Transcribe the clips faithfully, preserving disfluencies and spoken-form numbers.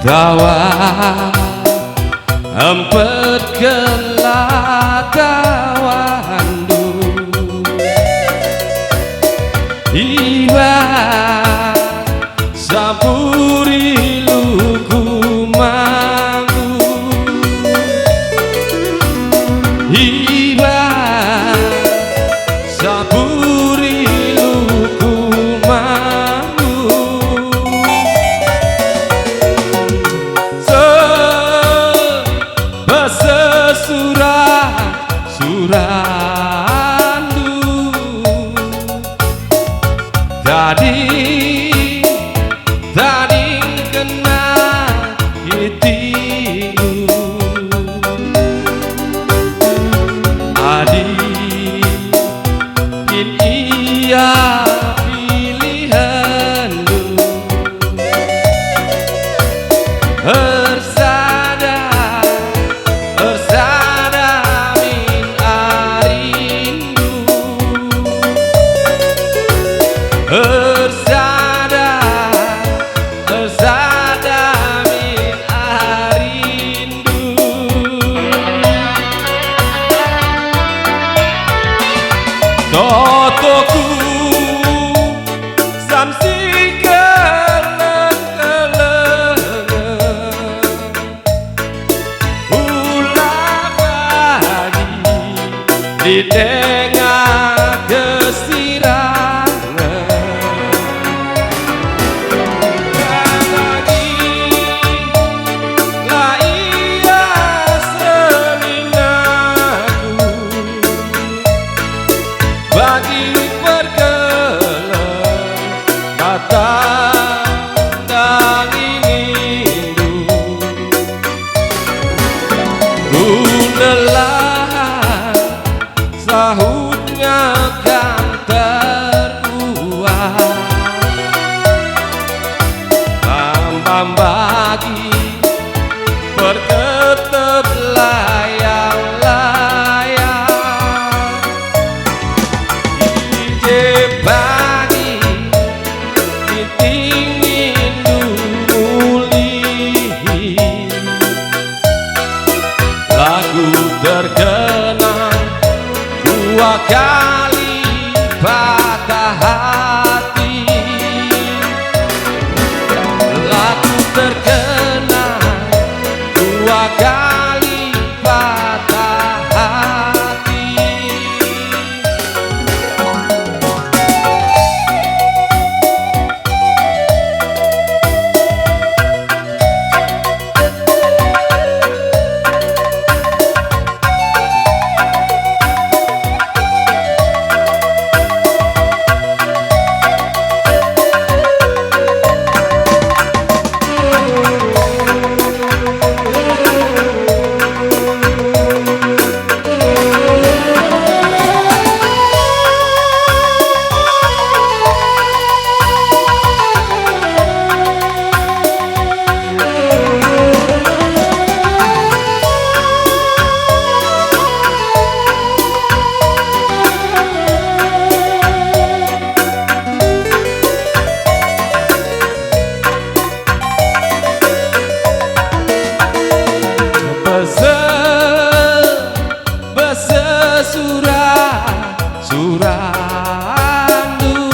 Dawa, empetkenlah dawandu i bas sapuri luku manggu, i bas sapuri luku manggu. Se-, bas sesurat-suratndu. Tading, tadingkenna itikndu. Adi kin ia pilihenndu, ersada, ersada min arindu, ersada, ersada min arindu. Totoku samsi keleng-kelengen, ula bagi di denga kesirangen. Bagi la ia seninaku, bagi pergeleng batang dagingku. Ku nelahan sahutnya kan terbuat. Tambah bagi perketep layang-layang. I je bagi itingindu mulih. Lagu terkenang dua kali patah hati. Lagu terkenang dua kali patah hati. Bas se-, bas sesurat-suratndu.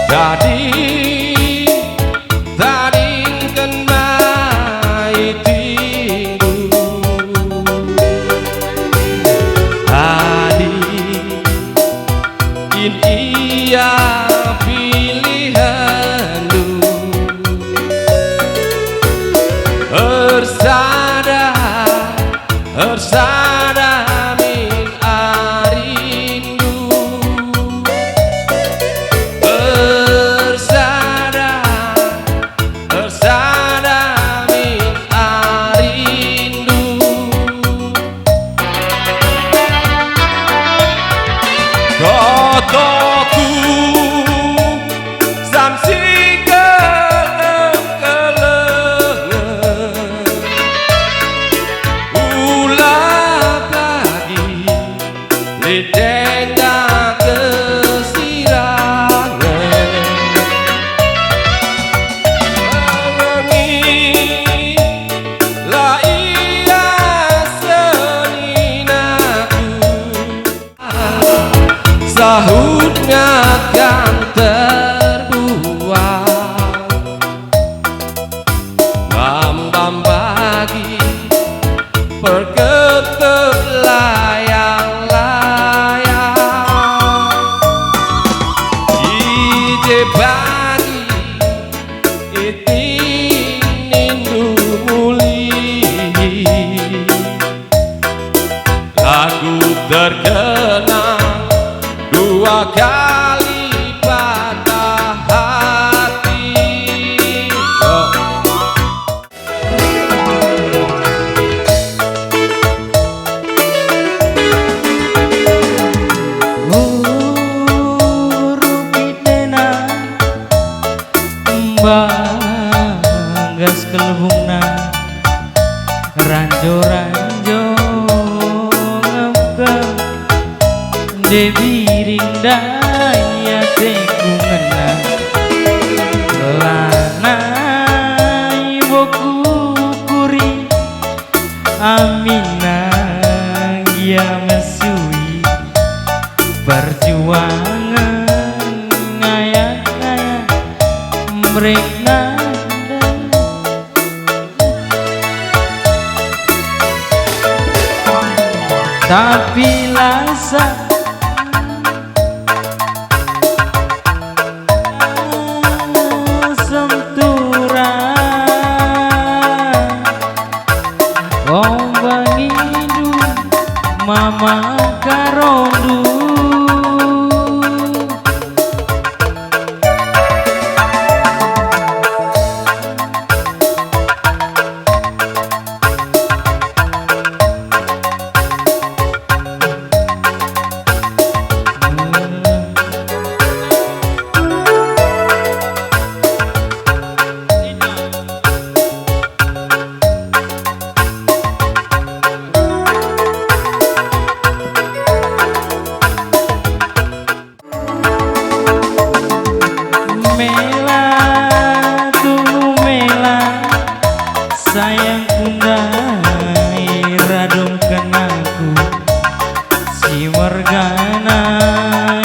Tading, tadingkenna itikndu. Adi kin ia pilihenndu, ersada, ersada min arindu, ersada. Bagi itinindu muli, lagu terkenal dua kali patah hati. Guru pitena, mbanggas kelbungna, ranjo-ranjo ngepkep. Nde biring ndai ateku ngena, lanai boku kuri, aminna gia mesui perjuangen ngayak-ngayak merek nanda. Tapi lasa senturan ombangindu mama karondu. Mela, tunggu mela, sayangku ndai radungken aku, si mergana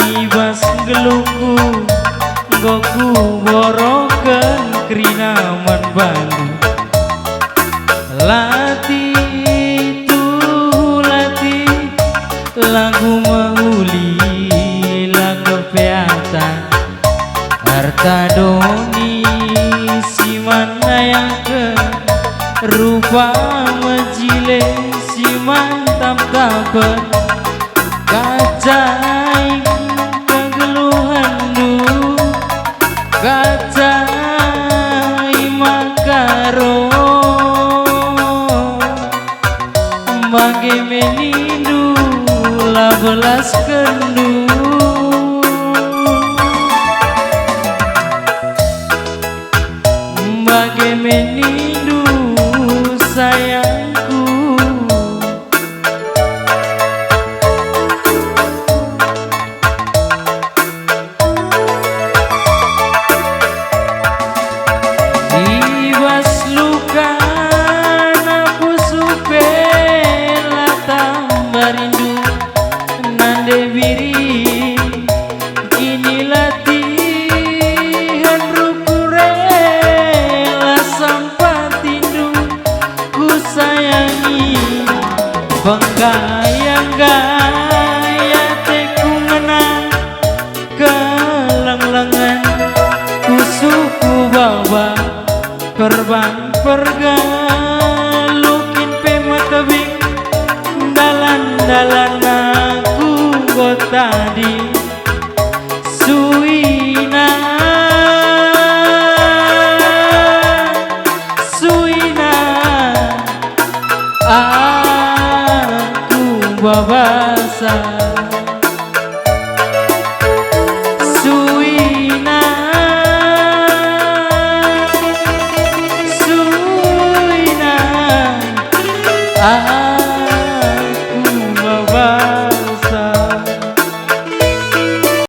i bas nggeluhku, enggo kuboroken kerina man bandu. Latih tuhu latih, lagu mehuli la kepeatan, arta doni si man nayangken, rupa mejile si man tap-tapen. Kacai kegeluhenndu, kacai maka ro. Bage me nindu la belaskenndu. Bage me nindu sayangku. I bas lukana pusuh pe la tamba rindu, nande biring kini latihen ruku rela sampatindu. Kusayangi penggayan-gayan ateku ngena, keleng-lengen pusuhku baba, perbang pergaluh kin pe metebing, dalan-dalan aku enggo tading. Suina, suina, aku babasa. Suina, suina,